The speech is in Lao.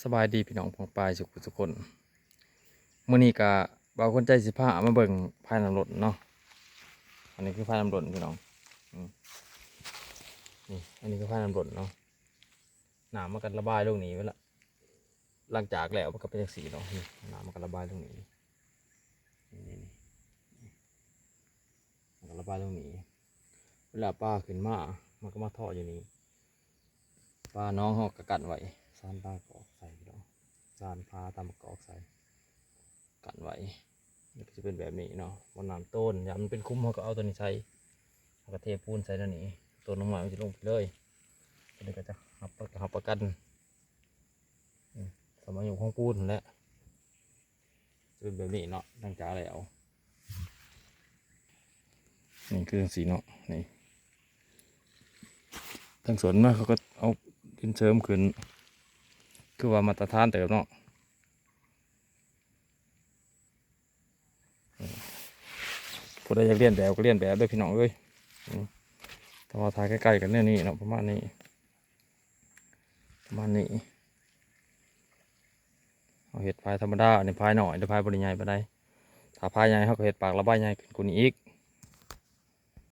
ສະບາຍດີພີ່ນ້ອງປ້ອງປາຍສຸກທຸກຄົນ. ມື້ນີ້ກະບ່າວຄົນໃຈຊິພາມາເບິ່ງພາຍນ້ຳລົ້ນເນາະ. ອັນນີ້ຄືພາຍນ້ຳລົ້ນພີ່ນ້ອງ. ອືມ ນີ້ ອັນນີ້ຄືພາຍນ້ຳລົ້ນເນາະ. ນ້ຳມັນກະລະບາຍລົງນີ້ເວລາ ຫຼັງຈາກແລ້ວມັນກະເປັນຈັ່ງຊີ້ເນາະ. ນີ້ ນ້ຳມັນກະລະບາຍລົງນີ້ ນີ້ ນີ້ ນີ້ ມັນກະລະບາຍລົງນີ້. ເວລາປາຂຶ້ນມາ ມັນກະມາເທາະຢູ່ນີ້. ປາໜອງເຮົາກະກັ້ນໄວ້ ຊານປາກອກໃສ່ພີ່ນ້ອງ ຊານຜາຕາມປາກອກໃສ່ ກັ້ນໄວ້. ມັນກະຈະເປັນແບບນີ້ເນາະ. ບ່ອນນ້ຳໂຕນ ຢ້ານມັນເປັນຂຸມ ເຮົາກະເອົາໂຕນີ້ໃສ່ ເຮົາກະເທປູນໃສ່ແນວນີ້. ໂຕນລົງມາມັນຊິລົງໄປເລີຍ. ໂຕນີ້ກະຈະຮັບປະ ຮັບປະກັນ ອືມ ສຳອາຍຸຂອງປູນຫັ້ນແຫຼະ. ຈະເປັນແບບນີ້ເນາະ ຫຼັງຈາກແລ້ວ. ນີ້ຄືຈັ່ງຊີ້ເນາະ. ນີ້ ທາງສວນມາເຂົາກະເອົາດິນເສີມຂຶ້ນ ຄືວ່າມາດຕະຖານເຕີບເນາະ. ຜູ້ໃດຢາກລຽນແບບກະລຽນແບບເດີພີ່ນ້ອງເອີຍ. ອືມ ແຕ່ວ່າຖ່າຍໃກ້ໆກະແນວນີ້ເນາະ ປະມານນີ້ ປະມານນີ້. ເຮົາເຮັດພາຍທຳມະດາ ອັນນີ້ພາຍນ້ອຍເດີ ພາຍບໍ່ໄດ້ໃຫຍ່ປານໃດ. ຖ້າພາຍໃຫຍ່ເຮົາກະເຮັດປາກລະບາຍໃຫຍ່ຂຶ້ນກວ່ານີ້ອີກ.